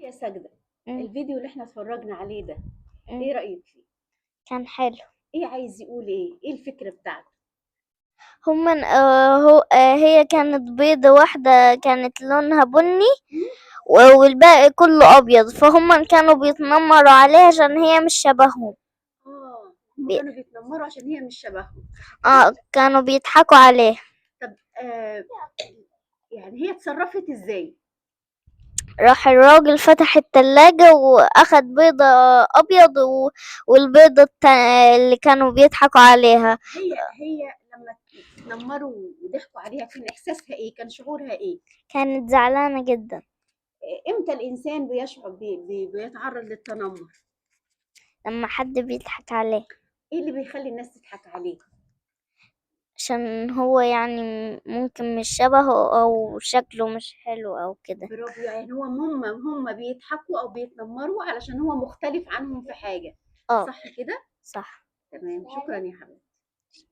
يا ساجدة، مم. الفيديو اللي احنا اتفرجنا عليه ده، مم. ايه رأيك فيه؟ كان حلو. ايه عايز يقول؟ ايه الفكرة بتاعته؟ هما هو هي كانت بيضة واحدة كانت لونها بني والباقي كله أبيض، فهم كانوا بيتنمروا عليها عشان هي مش شبههم. هم كانوا بيتنمروا عشان هي مش شبههم. كانوا بيضحكوا عليها. طب يعني هي اتصرفت ازاي؟ راح الراجل فتح التلاجة وأخد بيضة أبيض والبيضة اللي كانوا بيضحكوا عليها. هي لما اتنمروا وضحكوا عليها كان احساسها ايه؟ كان شعورها ايه؟ كانت زعلانة جدا. امتى الانسان بيشعر بيتعرض للتنمر؟ لما حد بيضحك عليه. ايه اللي بيخلي الناس تضحك عليه؟ عشان هو يعني ممكن مش شبهه أو شكله مش حلو أو كده. برافو، يعني هو هم بيضحكوا أو بيتنمروا علشان هو مختلف عنهم في حاجة. صح كده؟ صح. تمام، شكرا يا حبيبتي.